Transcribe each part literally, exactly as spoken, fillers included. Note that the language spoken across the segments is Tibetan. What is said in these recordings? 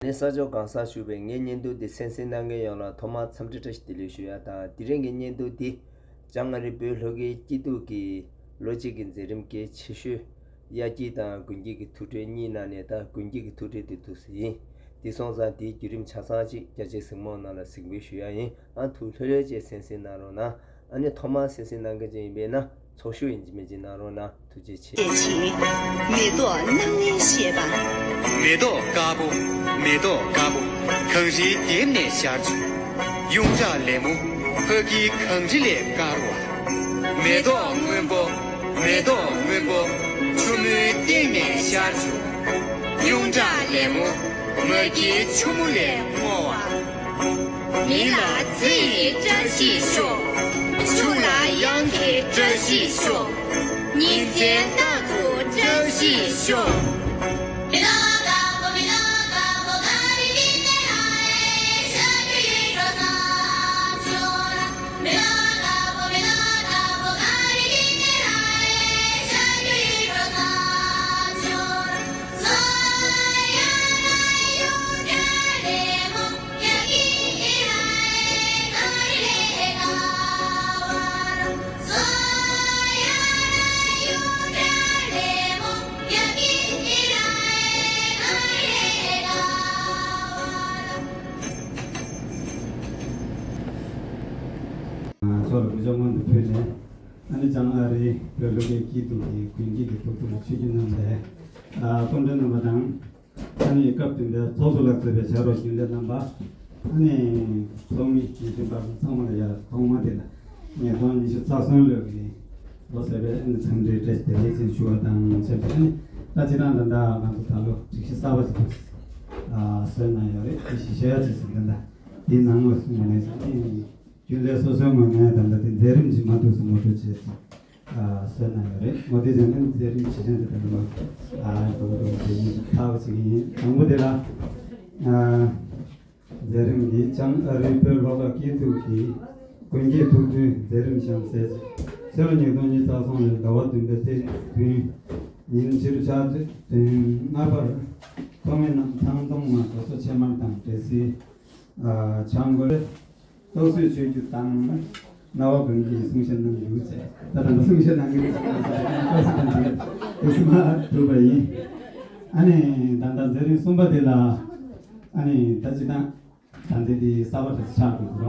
ནས་ས་ཕྱོགས་གང་སར་བཞུགས་པའི་ངའི་བརྙན་ཐུང་འདི་གསན་གཟིགས་གནང་མཁན་ཡོངས་ལ་ཐོག་མར་འཚམས་འདྲི་བཀྲ་ཤིས་བདེ་ལེགས་ཞུ་ཡ་དང་། དེ་རིང་གི་བརྙན་ཐུང་འདི་བྱང་ཨ་རིའི་བོད་ལྷོ་ཁའི་སྐྱིད་སྡུག་གི་ལོ་གཅིག་གི་མཛད་རིམ་གལ་ཆེ་ཤོས་དབྱར་སྐྱིད་དང་དགུན་སྐྱིད་ཀྱི་ཐུག་འཕྲད་གཉིས་ནང་ནས་ད་དགུན་སྐྱིད་ཀྱི་ཐུག་འཕྲད་དེ་འདུག་སེ་ཡིན། དེ་སོང་ཙང་དེའི་བརྒྱུད་རིམ་ཆ་ཚང་ཅིག་རྒྱ་ཆེའི་གཟིགས་མོ་རྣམས་ལ་གཟིགས་འབུལ་ཞུ་ཡ་ཡིན། ཨ་ཐུགས་ལྷོད་ལྷོད་བྱས་གསན་གཟིགས་གནང་རོགས་གནང་། ཨ་ནི་ཐོག་མར་གསན་གཟིགས་གནང་མཁན་ཅིག་ཡིན་པས་ན་ཚོགས་ཞུགས་ཡིན་གཅིག་མིན་གཅིག་གནང་རོགས་གནང་། ཐུགས་རྗེ་ཆེ། མེ་ཏོག་སྣང་བརྙན་བཤད་པ། མེ་ཏོག་དཀར་པོ། མེ་ཏོག་དཀར་པོ། གངས་རིའི་ལྡེབས་ནས་ཤར་བྱུང་། ཡོངས་གྲགས་ལེབ་མོ། ཕ་གིའི་གངས་རི་ལས་དཀར་བ། མེ་ཏོག་སྔོན་པོ། མེ་ཏོག་སྔོན་པོ། ཆུ་མོའི་སྟེང་ནས་ཤར་བྱུང་། ཡོངས་གྲགས་ལེབ་མོ། མ་གིའི་ཆུ་མོ་ལས་སྔོ་བ། མི་ལ་ཚེ་ཡི་བཀྲ་ཤིས་ཤོག། ཆུ་ལ་གཡང་གི་བཀྲ་ཤིས་ཤོག། ཉིན་མཚན་རྟག་ཏུ་བཀྲ་ཤིས་ཤོག། ཚོགས་ལ་གུས་ཕྱག་སྔོན་དུ་ཕུལ་ནས། ཨ་ནི་བྱང་ཨ་རིའི་བོད་ལྷོ་ཁའི་སྐྱིད་སྡུག་གི་དགུན་སྐྱིད་ཀྱི་ཐུགས་ཐུགས་ཆུ་རྒྱུན་རྣམས་ལས། ཨ་སྐུ་མགྲོན་རྣམ་པ་དང་། ཨ་ནི་སྐབས་བསྟུན་པའི་ཚོགས་གཙོ་ལགས་གཙོས་པའི་ཕྱག་རོགས་རྒྱུན་ལས་རྣམ་པ། ཨ་ནི་ཚོགས་མི་ཡིད་འཛིན་པ་ཚང་མ་ལ་ཡ་ཐོག་མ་དེ་ལ་ཉིས་སྟོང་ཉི་ཤུ་རྩ་གསུམ་ལོའི་ལོ་གསར་པའི་ཨ་ནི་འཚམས་འདྲིའི་བཀྲ་ཤིས་བདེ་ལེགས་ཅེས་ཞུ་བ་དང་ཆབས་ཅིག་ཨ་ནི་ད་སྤྱིར་བཏང་ད་ལྟ་ང་ཚོ་ད་ལོ་སྒྲིག་གཞི་གསར་པ་ཞིག་འདུག་ཨ་བཟོས་གནང་ཡོད་རེད། དེ་ཞིག་བཤད་ཡ་ཅིག་ཟིན་ད་ལྟ་དེའི་ནང་ལ་གསུངས་པ་ནས་ཨ་ནི། རྒྱུན་ལས་སོ་སོའི་ངོས་ནས་ད་ལྟ་དེ་མཛད་རིམ་གྱི་མ་འདུག་སེ་ངོ་སྤྲོད་བྱས་ཏེ་བཟོས་གནང་ཡོད་རེད། ངོ་དེ་བྱས་ན་མཛད་རིམ་ཇི་བཞིན་དུ་ད་ལྟ་ཨ་ད་ལྟ་དེ་ཡིན་ཐག་ཆོད་ཡིན། དང་པོ་དེ་ལ་ཨ་མཛད་རིམ་འདི་བྱང་ཨ་རིའི་བོད་ལྷོ་ཁ་སྐྱིད་སྡུག་གི་དགུན་སྐྱིད་ཐུགས་འདུན་མཛད་རིམ་བཞེངས་མཛད། སྤྱི་ལོ་ཉིས་སྟོང་ཉི་ཤུ་རྩ་གསུམ་ལོའི་ཟླ་བ་བདུན་པའི་ཚེས་བདུན་ཉིན་ཕྱི་རུ་ཆུ་ཚོད་བདུན་ལྔ་པར་ཚོགས་མི་རྣམས་ཚང་འཛོམས་ངང་རྡོ་སོལ་ཕྱེ་མར་དང་འབྲས་སིལ་ཨ་ཆང་སྒོར། རྟོག་བཟོས་མཆོད་རྒྱུ་དང་། རྣ་བ་སྒང་གི་གསུང་བཤད་གནང་རྒྱུ་བཅས། ད་ད་ལྟ་གསུང་བཤད་གནང་གི་རེད། རྟོག་བཟོས་གནང་གི་རེད། དེ་གསུམ་མ་གྲུབ་པ་ཡིན། ཨ་ནི་ད་ལྟ་མཛད་རིམ་གསུམ་པ་དེ་ལ་ཨ་ནི་ད་ཅི་ད་ད་འདི་འདི་གསར་པ་དེ་ཆགས་འདུག་ར།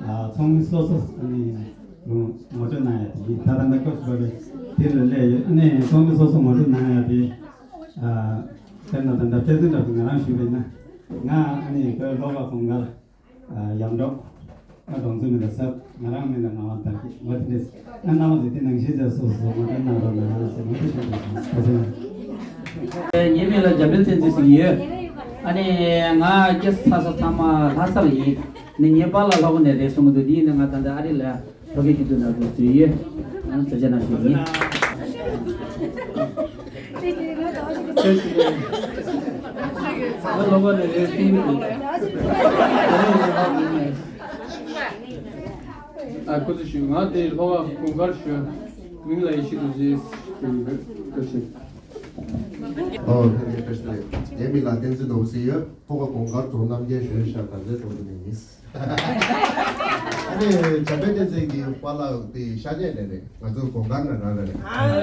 ཨ་ཚོགས་མི་སོ་སོ་ཨ་ནི་ངོ་སྤྲོད་གནང་ཡ་དེ་ཡིན། ད་ད་ལྟ་སྐབས་སུ་བབས་པའི་དེ་ལ་སླེབས་ཡོད། ཨ་ནི་ཚོགས་མི་སོ་སོ་ངོ་སྤྲོད་གནང་ཡ་དེ་ཨ་དཔེར་ན་ད་ལྟ་བཀྲས་ཚེ་ལགས་ཀྱིས་ང་རང་ཞུས་པ་ཡིན་ན། ང་ཨ་ནི་བོད་ལྷོ་ཁ་གུང་དཀར། ཡམ་འབྲོག་ང་གདོང་ཚོད་མི་འདུག་ཟེར། ང་རང་མིང་ལ་ངག་དབང་དར་རྒྱས། ང་དེ་འདྲས། ང་རྣམ་པ་ཚོས་དེ་ནང་བཞིན་བྱས་སོ་སོ་ངོ་སྤྲོད་གནང་རོགས་གནང་ཟེར་ངོ་སྤྲོད་ཞུ་འདུག་ཟེར། ཁ་ཤས་ལ། ངའི་མིང་ལ་འཇམ་དཔལ་བསྟན་འཛིན་ཟེར་གྱི་ཡོད། ཨ་ནི་ང་སྐྱེས་ས་ས་ཚང་མ་ལྷ་སར་ཡིན། ནི་ངའི་པཱ་ལགས་ལྷོ་ཁ་ནས་རེད་གསུང་གི་འདུག་འདི་ཡིན་ན་ང་ད་ལྟ་ཨ་རི་ལ་ལྷོ་ཁའི་སྐྱིད་སྡུག་ནང་དུ་འཛུལ་ཡོད། ང་ཚོ་ཅག་ནང་བཞིན་ཡིན། ང་ལྷོ་ཁ་ནས་རེད་གསུང་གི་འདུག་ཨ་ཁོ་ཚོ་ཞུ། ང་དེ་ལྷོ་ཁ་གུང་དཀར་ཞུ། མིང་ལ་ཡེ་ཤེས་རྡོ་རྗེ་ཟེར་གྱི་ཡོད། བཀྲ་ཤིས། ཨོ་ལྷན་རྒྱས་བཀྲ་ཤིས་བདེ་ལེགས། ངའི་མིང་ལ་བསྟན་འཛིན་ནོར་བུ་ཟེར་ཡོད། ལྷོ་ཁ་གུང་དཀར་རྫོང་རྣམ་རྒྱལ་གཞོན་ཤར་དར་རྩེ་རྫོང་དུ་ནས་ཡིན། ཨ་ནི་འཇམ་དཔལ་བསྟན་འཛིན་གྱི་པཱ་ལགས་དེ་ཤར་ནས་ལས་རེད། ང་ཚོ་གུང་དཀར་ནས་རང་རེད། ཨ་ནི་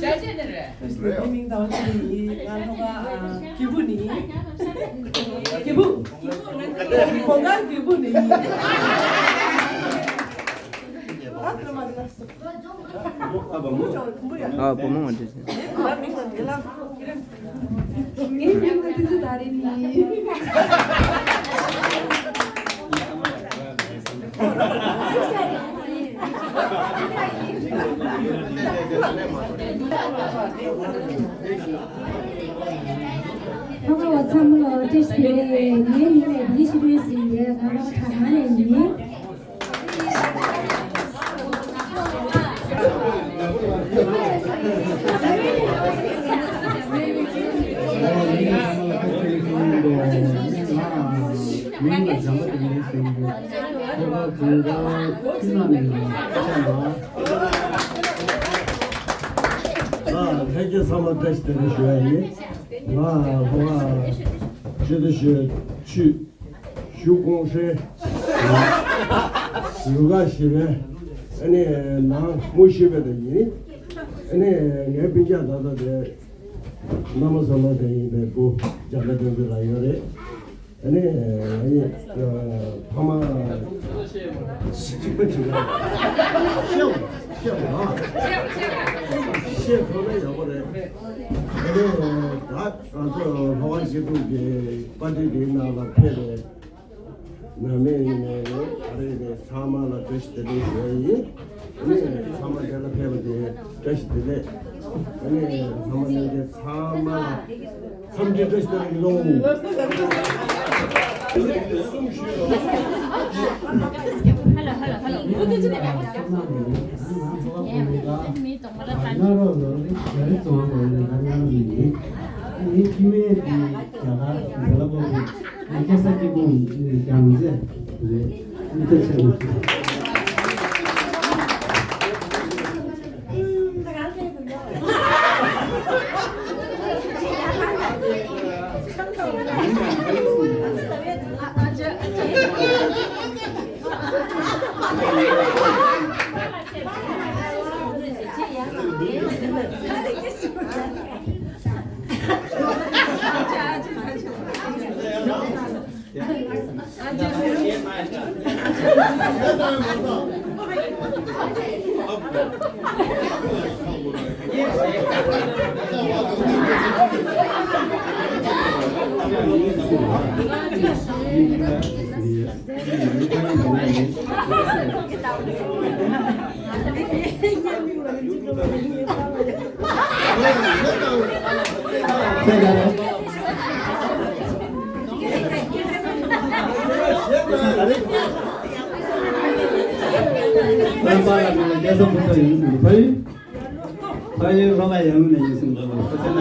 ཤར་ནས་རེད། ངའི་མིང་ཟླ་བ་ཚེ་རིང་ཡིན། ང་ལྷོ་ཁ་ཨ་གྱལ་པོ་ནས་ཡིན། གྱལ་པོ། གུང་དཀར་གྱལ་པོ་ནས་ཡིན། ཨ་བུ་མོ་ང་འདྲ་ཟེར། ངའི་མིང་ལ་དེ་ཚོ་ད་རེས་ནི། ཕ་མ་བ་ཚང་མ་ལ་བཀྲ་ཤིས་བདེ་ལེགས། ངའི་མིང་ལ་བདེ་ཆེན་ཟེར་ཡོད། ང་ལོ་གྲངས་ལས་ཡིན། ལྷན་རྒྱས་ཚང་མ་བཀྲ་ཤིས་བདེ་ལེགས་ཞུ་ཡ་ཡིན། ང་ལྷོ་ཁ་ཆོས་སྡེ་ཆོས་ཆུས་གཞུང་ཀོང་ཧྲེ་ཡུལ་ཁ་ཞེ་བའི་ཨ་ནི་ནང་མུ་ཤི་བེ་དེ་ཡིན། ཨ་ནི་ངའི་སྤུན་ཀྱག་ད་ལྟ་དེ་མནའ་མ་བཟོ་ལོ་དེ་ཡིན་པའི་བུ་རྒྱ་ལ་དོན་གྱི་ལ་ཡོད་རེད། ཨ་ནི་ཨ་ནི་ཕ་མ་གཅིག་པ་གཅིག་པ་ཤེས་བ་ཤེས་བ་ཤེས་ཐུབ་ན་ཡག་པོ་རེད། ཨ་ནི་ད་ང་ཚོ་ལྷོ་ཁ་སྐྱིད་སྡུག་གི་པར་ཊི་འདིའི་ནང་ལ་ཕེབས་པའི་ནང་མི་ཡིན་ནའི་རེད། ག་རེ་ཡིན་ནའི་ཚང་མ་ལ་བཀྲ་ཤིས་བདེ་ལེགས་ཞུ་ཡ་ཡིན། ཨ་ནི་ཚང་མ་འདི་ལ་ཕེབས་པ་དེ་བཀྲ་ཤིས་བདེ་ལེགས། ཨ་ནི་ཚང་མ་ལ་འདི་ཚང་མ་ལ་འཚམས་འདྲི་བཀྲ་ཤིས་བདེ་ལེགས་ཡིན་ལོ། རྣམ་པ་ལ་ང་ལ་རྒྱལ་ས་མུ་མཐའ་ཡོང་ཟིན་པ་ཕ་ཡུལ། ཕ་ཡུལ་ལྷོ་ཁ་ཡར་ཀླུང་ནས་ཡིན་ཟིན་པ་ལ་ཁོ་ཚོ་ན།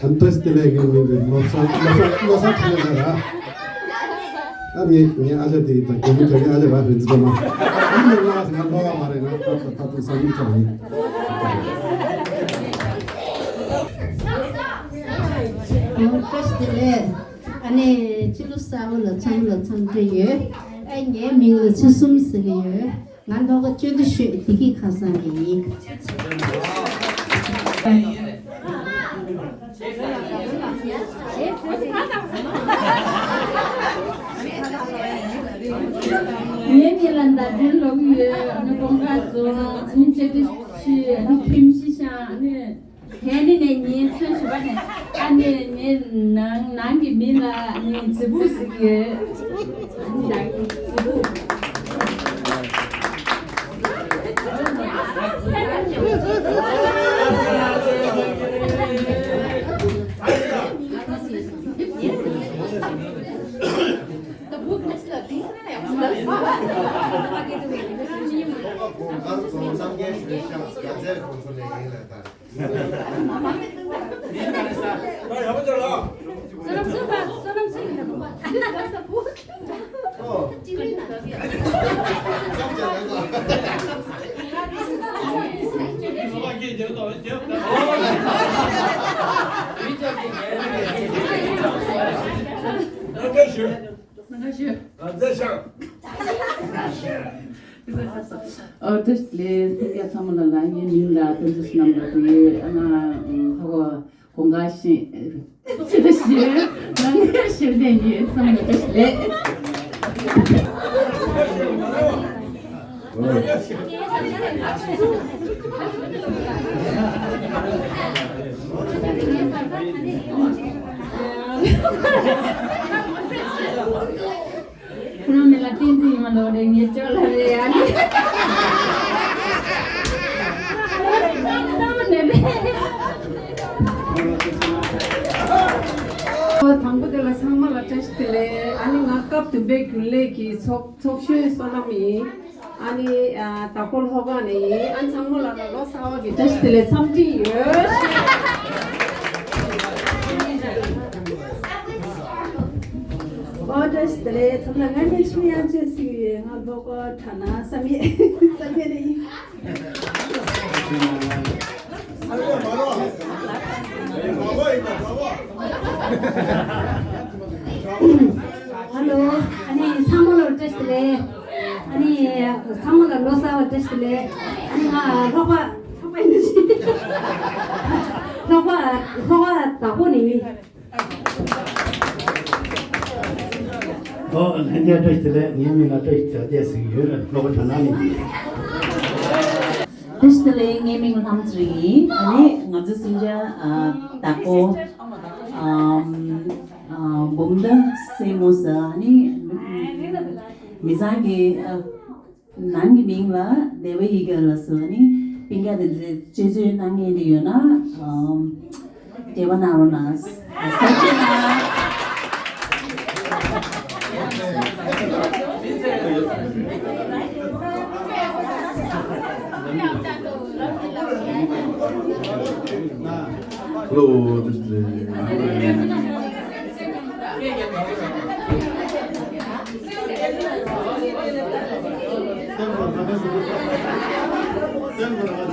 ཨན་ཏོས་ཏེ་ལེ་གི་མིང་གི་ལོ་སར་ལོ་སར་ལོ་སར་ཁྲི་ལ་ར། ཨ་ངའི་ངའི་ཨ་ཅག་དེ་དང་རྒན་མོ་རྒྱ་རྒན་ཨ་ཅག་ར་རིན་ཙི་ཏོ་མ། ཨ་ནི་ང་ང་ལོ་བ་མ་རེད། ང་ད་ད་ད་དུང་སང་ཉིན་ཙམ་ཡིན། ཨོ་ཏོས་ཏེ་ལེ། ཨ་ནི་ཕྱི་ལོ་གསར་པ་ལ་ཚང་མ་ལ་འཚམས་འདྲི་ཡོད། ཨ་ངའི་མིང་ལ་ཚེ་གསུམ་ཟེར་གྱི་ཡོད། ང་ལྷོ་ཁ་ཆོས་སྡེ་ཆོས་བདེ་སྐྱིད་ཁ་སང་གི་ཡིན། ངའི་མིང་ལ་ཟླ་སྒྲོན་ལབ་ཀྱི་ཡོད། ཨ་ནི་ཀོང་ཀ་རྫོང་། ཨ་ནི་ཆོས་སྡེ་ཆོས། ཨ་ནི་ཁྱིམ་གཞིས་ཤང་། ཨ་ནི། ཧེ་ནི་ནས་ཉིན་ཚོད་ཞུ་བ་ནས་ཨ་ནི་ངའི་ནང་ནང་གི་མི་ལ་ཨ་ནི་ཙི་བུ་ཟེར་གི་ཡོད། ཨ་ནི་ནང་གི་ཙི་བུ། ཨོ་ཏོས་ལེ། སྐྱ་ཚང་མ་ལ་ལ་ངའི་མིང་ལ་ཏོན་ཙི་སྣམ་ལ་དུ་ཡོད། ཨ་ང་ཧ་གོ་གོང་ག་ཤིང་ཅི་ལ་ཤི་ང་ངའི་ཤི་ལྡན་གྱི་སྣམ་ལ་ཏོས་ལེ། ཁོ་རང་མི་ལ་བསྟན་འཛིན་ཡིན་མ་ལོ་རེ་ངས་ཅོ་ལ་རེ་ཨ་ནི། དང་པོ་དེ་ལ་ཚང་མ་ལ་བཀྲ་ཤིས་བདེ་ལེགས། ཨ་ནི་ང་སྐབས་བདུན་པའི་རྒྱུན་ལས་ཀྱི་ཚོགས་ཚོགས་གཞོན་བསོད་ནམས་ཡིན། ཨ་ནི་ཨ་དྭགས་པོ་ལྷོ་ཁ་ནས་ཡིན། ཨ་ཚང་མ་ལ་ལོ་གསར་བ་གི་བཀྲ་ཤིས་བདེ་ལེགས་འཚམས་འདྲི་ཡོད། ཨོ་བཀྲ་ཤིས་བདེ་ལེགས། ཚང་མ་ལ་ང་མིང་ཆུང་ཡང་ཅེས་ཟེར་གྱི་ཡོད། ང་ལྷོ་ཁ་གྲ་ན་བསམ་ཡས། བསམ་ཡས་ནས་ཡིན། ཧ་ལོ། ཨ་ནི་ཚང་མ་ལ་བཀྲ་ཤིས་བདེ་ལེགས། ཨ་ནི་ཚང་མ་ལ་ལོ་གསར་བ་བཀྲ་ཤིས་བདེ་ལེགས། ཨ་ནི་ང་ལྷོ་ཁ་ལྷོ་ཁ་ཡིན་ནི། ལྷོ་ཁ་ལྷོ་ཁ་བདག་པོ་ནི་ཡིན། ཨོ། ལྷན་རྒྱས་བཀྲ་ཤིས་བདེ་ལེགས། ངའི་མིང་ལ་བཀྲ་ཤིས་བདེ་ལེགས་ཟེར་གྱི་ཡོད། ལྷོ་ཁ་གྲ་ན་ནས་ཡིན། བཀྲ་ཤིས་བདེ་ལེགས། ངའི་མིང་ལྷ་མོ་ཚེ་རིང་ཡིན། ཨ་ནི་ང་ཚོ་སེམས་ཅན་ཨ་བདག་པོ་ཨམ་ཨ་འབུམ་ཟླ་སྲས་མོ་ཟེར། ཨ་ནི་མི་ཚང་གི་ཨ་ནང་གི་མིང་ལ་བདེ་བ་ཡི་གེ་ལ་སོགས་ནི་སྤུན་ཀྱག་དེ་ཚོས་སྤྱོད་ཚུལ་གནང་མཁན་དེ་ཡོད་ན་ཨམ་འབྲེལ་བ་གནང་རོགས་གནང་། ཐུགས་རྗེ་གནང་། Hello, this is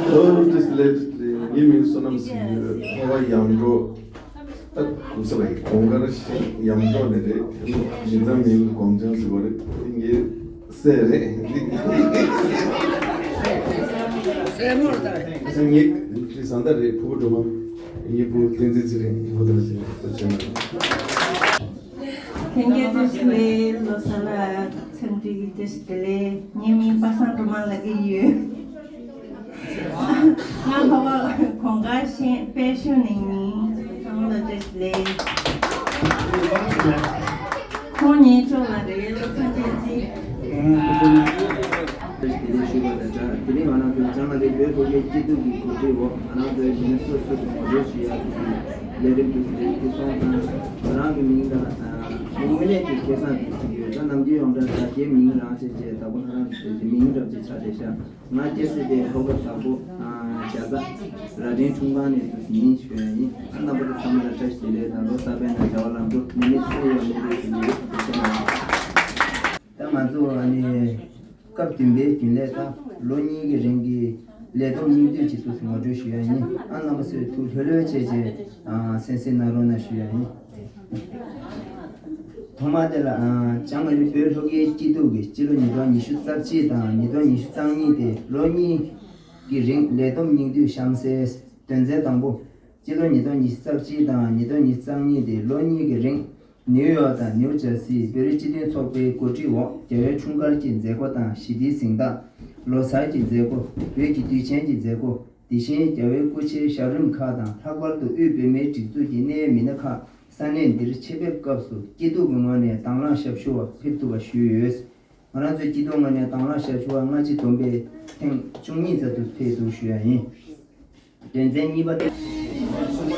ཨོ་ཏི་སི་ལེ་ཏི་ལེ། ངའི་མིང་བསོད་ནམས་ཟེར་གྱི་ཡོད། ཕ་བ་ཡར་འབྲོག་ད་གུང་ས་བའི་གོང་དཀར་ཤན་ཡར་འབྲོག་ནས་རེད། མི་ཚང་མིང་གོང་ཅང་ཟེར་བ་རེད། ངའི་སྲས་རེད། སྲས་མོ་རེད། ད་ངའི་བཟའ་ཟླ་རེད། ཕྲུ་གུ་སྒྲོལ་མ། ངའི་བུ་བསྟན་འཛིན་ཚེ་རིང་། ངོ་དེ་ལ་ཞེས་ཟེར་བྱས་ན། ལྷན་རྒྱས་བཀྲ་ཤིས་བདེ་ལེགས། ལོ་གསར་ལ་འཚམས་འདྲི་བཀྲ་ཤིས་བདེ་ལེགས། ངའི་མིང་པ་སངས་སྒྲོལ་མ་ལབ་ཀྱི་ཡོད། ང་ལྷོ་ཁ་གོང་དཀར་ཤན་དཔལ་གཞུང་ནས་ཡིན། ཚང་མ་ལ་བཀྲ་ཤིས་བདེ་ལེགས། ཁོང་ཉིད་ཅོག་ལ་རེད། བློ་བཟང་བསྟན་འཛིན། བཀྲ་ཤིས་བདེ་ལེགས་ཞུ་བ་དང་སྦྲགས། དེ་རིང་ང་རང་ཚོའི་བྱང་ཨ་རིའི་བོད་ཕྲུག་གི་སྐྱིད་སྡུག་གི་གོ་སྒྲིག་འོག་ང་རང་ཚོའི་མི་སྣ་སོ་སོ་སོ་ངོ་སྤྲོད་ཞུ་ཡག་གི་ལས་རིམ་དུ་ཞུགས་ཀྱི་སོང་ཙང་། ང་རང་གི་མིང་དང་མིང་དངོས་གནས་ཀྱི་སྐལ་བཟང་དུ་ཞུགས་ཡོད། ད་ནམ་རྒྱུན་ཡོངས་གྲགས་དྲ་རྒྱའི་མིང་རང་བྱས་རྗེས་བདག་པོ་ལྷ་རམས་ཟེར་གྱི་མིང་རབས་ཅིག་ཆགས་བསྡད་ཤག་ང་སྐྱེས་ས་དེ་ལྷོ་ཁ་བདག་པོ་རྒྱ་བཟའ་རྭ་སྒྲེང་ཁྲུང་ཁང་ནས་དུ་ཡིན་ཞུ་ཡ་ཡིན། ཨ་རྣམ་པ་ཚོ་ཚང་མ་ལ་བཀྲ་ཤིས་བདེ་ལེགས་དང་། ལོ་གསར་པའི་ནང་བྱ་བ་ལམ་འགྲོ། ནད་མེད་ཚེ་རིང་ཡོང་བའི་རེ་བ་ཞུ་ཡོད། ཐུགས་རྗེ་ཆེ་གནང་། ད་ང་ཚོ་ཨ་ནི་སྐབས་བདུན་པའི་རྒྱུན་ལས་དང་ལོ་གཉིས་ཀྱི་རིང་གི་ལས་བསྡོམས་སྙིང་བསྡུས་ཅིག་ཏུ་ངོ་སྤྲོད་ཞུ་ཡ་ཡིན། ཨ་རྣམ་པ་ཚོས་ཐུགས་ལྷོད་ལྷོད་བྱས་བྱས་གསན་གཟིགས་གནང་རོགས་གནང་ཞུ་ཡ་ཡིན། ཐོག་མ་དེ་ལ་བྱང་ཨ་རི་བོད་ལྷོ་ཁའི་སྐྱིད་སྡུག་གི་སྤྱི་ལོ་ཉིས་སྟོང་ཉི་ཤུ་རྩ་གཅིག་དང་ཉིས་སྟོང་ཉི་ཤུ་རྩ་གཉིས་ཏེ་ལོ་གཉིས་ཀྱི་རིང་ལས་བསྡོམས་སྙིང་བསྡུས་གཤམ་གསལ། དོན་ཚན་དང་པོ། སྤྱི་ལོ་ཉིས་སྟོང་ཉི་ཤུ་རྩ་གཅིག་དང་ཉིས་སྟོང་ཉི་ཤུ་རྩ་གཉིས་ཏེ་ལོ་གཉིས་ཀྱི་རིང་ནིའུ་ཡོག་དང་ནིའུ་ཇར་སི་བོད་རིགས་སྤྱི་མཐུན་ཚོགས་པའི་གོ་སྒྲིག་འོག་རྒྱལ་བའི་འཁྲུངས་སྐར་གྱི་མཛད་སྒོ་དང་ཞི་བདེའི་གཟེངས་རྟགས། ལོ་གསར་གྱི་མཛད་སྒོ། བོད་ཀྱི་དུས་ཆེན་གྱི་མཛད་སྒོ། དེ་བཞིན་རྒྱལ་བའི་སྐུ་ཕྱྭའི་ཞབས་རིམ་ཁག་དང་ལྷག་པར་དུ་དབུས་བོད་མིའི་སྒྲིག་འཛུགས་ཀྱི་གནད་ཡོད་མི་སྣ་ཁག་ས་གནས་འདིར་ཆེད་ཕེབས་སྐབས་སུ་སྐྱིད་སྡུག་གི་ངོས་ནས་དང་བླངས་ཞབས་ཞུ་བ་ཕེབས་ཐུབ་པ་ཞུས་ཡོད། ང་རང་ཚོའི་སྐྱིད་སྡུག་ངོས་ནས་དང་བླངས་ཞབས་ཞུ་བ་སྔ་ཕྱི་བསྡོམས་པས་ཐེངས་བཅུ་གཉིས་ཙམ་དུ་ཕེབས་འདུག་ཞུ་ཡ་ཡིན། དོན་ཚན་གཉིས་པ།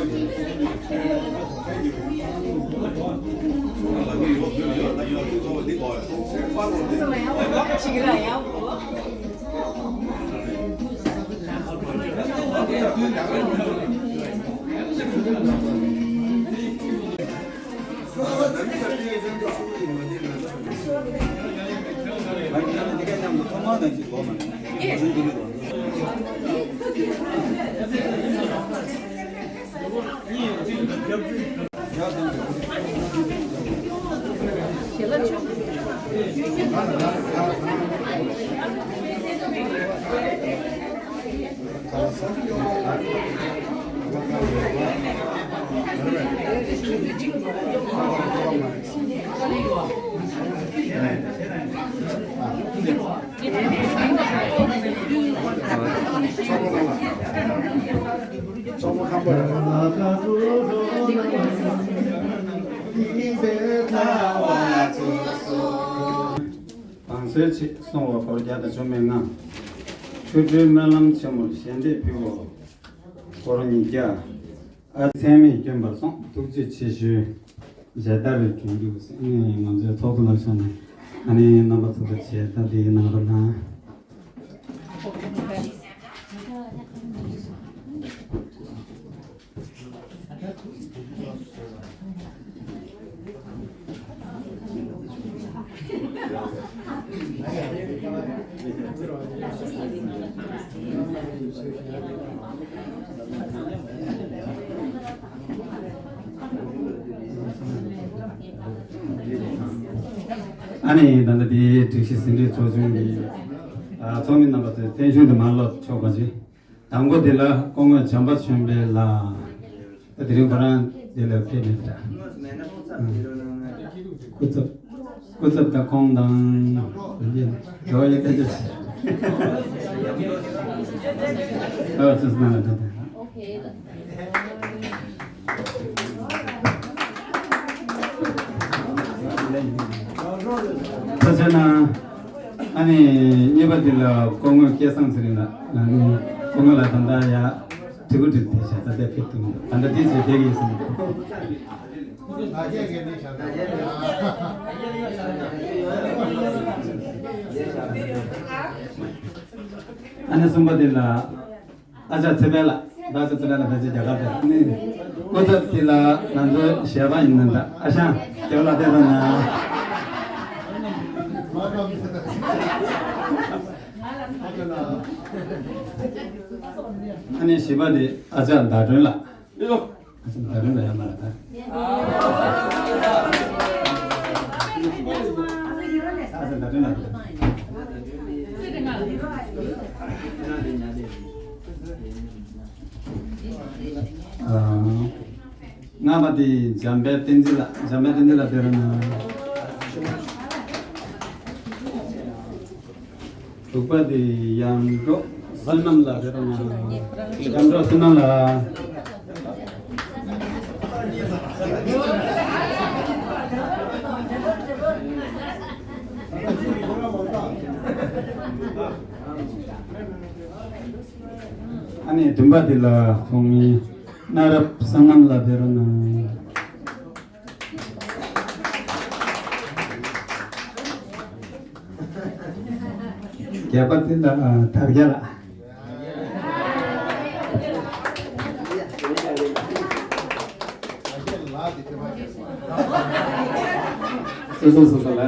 བང་སོའི་ཆེད་སོང་བ་སྒོར་བརྒྱ་དང་བཅུ་མེད་ལྔ། ཆོ་འཕྲུལ་སྨོན་ལམ་ཆེན་མོར་ཞལ་འདེབས་ཕུལ་བ་སྒོར་ཉིས་བརྒྱ། ཨ་མཚན་མེད་བསྐྱོན་པར་སོང་། ཐུགས་རྗེ་ཆེ་ཞུ། མཇལ་དར་རེ་བྱུང་འདུག་ཟེར། ཨ་ནི་ང་ཚོའི་ཚོགས་གཙོ་ལགས་ཤོག་ནས་ཨ་ནི་རྣམ་པ་ཚོ་ལ་མཇལ་དར་དེ་གནང་རོགས་གནང་། ཨ་ནི་ད་ལྟ་དེའི་སྒྲིག་གཞི་ཟིན་བྲིས་ཚོགས་ཆུང་གི་ཨ་ཚོགས་མི་རྣམ་པ་ཚོས་མཚན་གཞུང་དུ་མ་ལོག་ཆོག་པ་ཅིག་དང་པོ་དེ་ལ་སྐུ་ངོ་བྱམས་པ་ཆོས་འཕེལ་ལགས། ད་དེ་རིང་ཁོ་རང་འདི་ལ་ཕེབས་མེད་འདྲ། སྐུ་ཚབ། སྐུ་ཚབ་དང་ཁོང་དང་། འགྲོ་ཡི་ཐལ་ཆ་ཆེ། ཨ་ཙི་སྣང་ལ་ད་ད། ཐུགས་རྗེ་གནང་། ཨ་ནི་གཉིས་པ་འདི་ལ་སྐུ་ངོ་སྐལ་བཟང་ཚེ་རིང་ལགས། ཨ་ནི་སྐུ་ངོ་ལགས་ད་ལྟ་ཡ་གྲི་གུ་གྲི་དེ་བྱ་ད་ལྟ་ཕེབས་ཐུབ་མེད། ད་ལྟ་དེ་བྱས་བསྡད་ཀྱི་ཡིན་ཟེར་ནས། ཨ་ནི་གསུམ་པ་འདི་ལ། ཨ་ཅག་ཚེ་འཕེལ་ལགས། ད་ཅག་ཚེ་འཕེལ་ལགས་ཕལ་ཆེར་རྒྱ་གར་དུ་ནི། སྐུ་ཚབ་དེ་ལ་ང་ཚོའི་གཞས་པ་ཡིན་ན་འདྲ། ཨ་ཞང་རྒྱབ་ལ་བལྟས་དང་ན། ཨ་ནི་བཞི་པ་དེ་ཨ་ཅག་ཟླ་སྒྲོན་ལགས། ཨ་ཅག་ཟླ་སྒྲོན་ལགས་ཡང་མ་ལ་ད། ཨ་ཅག་ཟླ་སྒྲོན་ལགས། ཨ། ལྔ་པ་དེ་འཇམ་དཔལ་བསྟན་འཛིན་ལགས། འཇམ་དཔལ་བསྟན་འཛིན་ལགས་ཕེབས་རོགས་གནང་། དྲུག་པ་དེ་ཡང་འགྲོ་བསོད་ནམས་ལགས་ཕེབས་རོགས་གནང་། ཡང་འགྲོ་བསོད་ནམས་ལགས། ཨ་ནི་བདུན་པ་དེ་ལ་ཁོང་གཉིས། གནའ་རབས་བསོད་ནམས་ལགས་ཕེབས་རོགས་གནང་། བརྒྱད་པ་དེ་ལ་དར་རྒྱས་ལགས། སོ་སོ་སོ་སོ་ལ།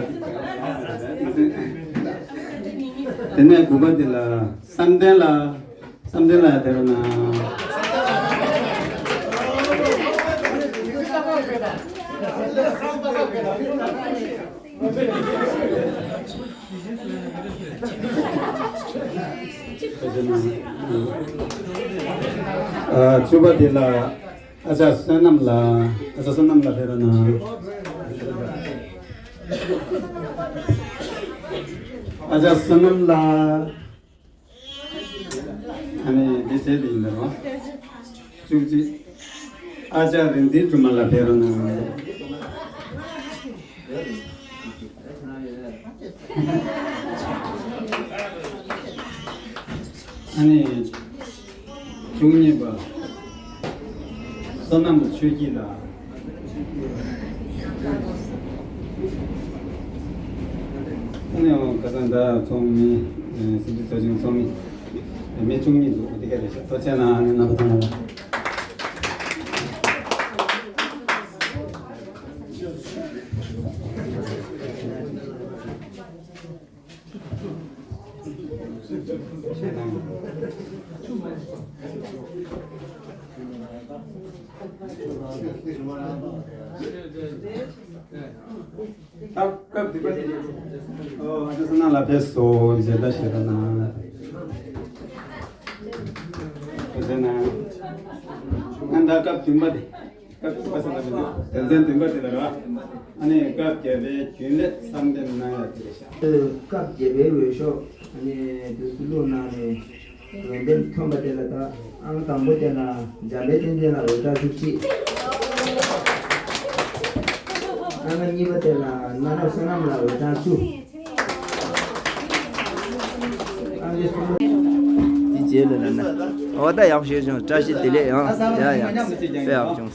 དེ་ནས་དགུ་པ་དེ་ལ་བསམ་གཏན་ལགས། བསམ་གཏན་ལགས་ཡ་དེ་རུ་ན། ཨ་བཅུ་པ་དེ་ལ་ཨ་ཅག་བསོད་ནམས་ལགས། ཨ་ཅག་བསོད་ནམས་ལགས་དེ་རུ་ན། ཨ་ཅག་བསོད་ནམས་ལགས། ཨ་ནི་འདི་བྱས་ཏེ་ཡིན་ད་རོ། བཅུ་གཅིག་ཨ་ཅག་རིག་འཛིན་སྒྲོལ་མ་ལགས་ཕེབས་རོགས་གནང་། ཨ་ནི་བཅུ་གཉིས་པ། བསོད་ནམས་ཆོས་སྐྱིད་ལགས། ཨ་ནི་ཁ་སང་ད་ཚོགས་མི། ཨེ་སྲིད་སྤྱི་ཚོགས་ཆུང་ཚོགས་མི། མི་བཅུ་གཉིས་འདུག་འདི་ག་རེད་ཤག་ཐུགས་རྗེ་གནང་། ཨ་ནི་རྣམ་པ་ཚང་མ་ལ། ད་སྐབས་དེ་པ་དེ། ཨོ་ཨ་ཅག་བསོད་ནམས་ལགས་ཕེབས་སོང་། མཇལ་དར་ཞལ་དར་གནང་། མཇལ་གནང་། ང་ད་སྐབས་བདུན་པ་དེ། སྐབས་བདུན་པ་ཟེར་ན་མི་འདུག་དོན་ཚན་བདུན་པ་དེ་ལ་ར། ཨ་ནི་སྐབས་བརྒྱད་པའི་རྒྱུན་ལས་བསམ་གཏན་གནང་ཡ་དེ་རེད་ཤག་སྐབས་བརྒྱད་པའི་འོས་ཤོག་ཨ་ནི་དུས་སུ་བླུགས་གནང་ནས་འོས་འདེམས་ཐོན་པ་དེ་ལ་ད་ཨང་དང་པོ་དེ་ལ་འཇམ་དཔལ་བསྟན་འཛིན་ལ་འོས་གྲངས་བཅུ་གཅིག་ཨང་གཉིས་པ་དེ་ལ་གནའ་རབས་བསོད་ནམས་ལ་འོས་གྲངས་བཅུ། འདི་རྗེས་ལ་ལ་ན། འོ་ད་ཡག་ཤོས་བྱུང་། བཀྲ་ཤིས་བདེ་ལེགས་ཡང་། ཡ་ཡ། དཔེ་ཡག་བྱུང་།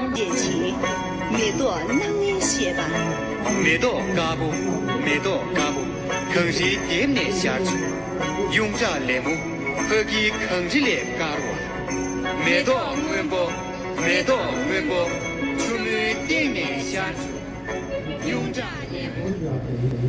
རྒྱལ་ཆེ། མེ་ཏོག་སྣང་བརྙན་ཞེས་པ། མེ་ཏོག་དཀར་པོ། མེ་ཏོག་དཀར་པོ། གངས་རིའི་ལྡེབས་ནས་ཤར་བྱུང་། ཡོངས་གྲགས་ལེབ་མོ། ཕ་གིའི་གངས་རི་ལས་དཀར་བ། མེ་ཏོག་སྔོན་པོ། མེ་ཏོག་སྔོན་པོ། ཆུ་མོའི་སྟེང་ནས་ཤར་བྱུང་། ཡོངས་གྲགས་ལེབ་མོ།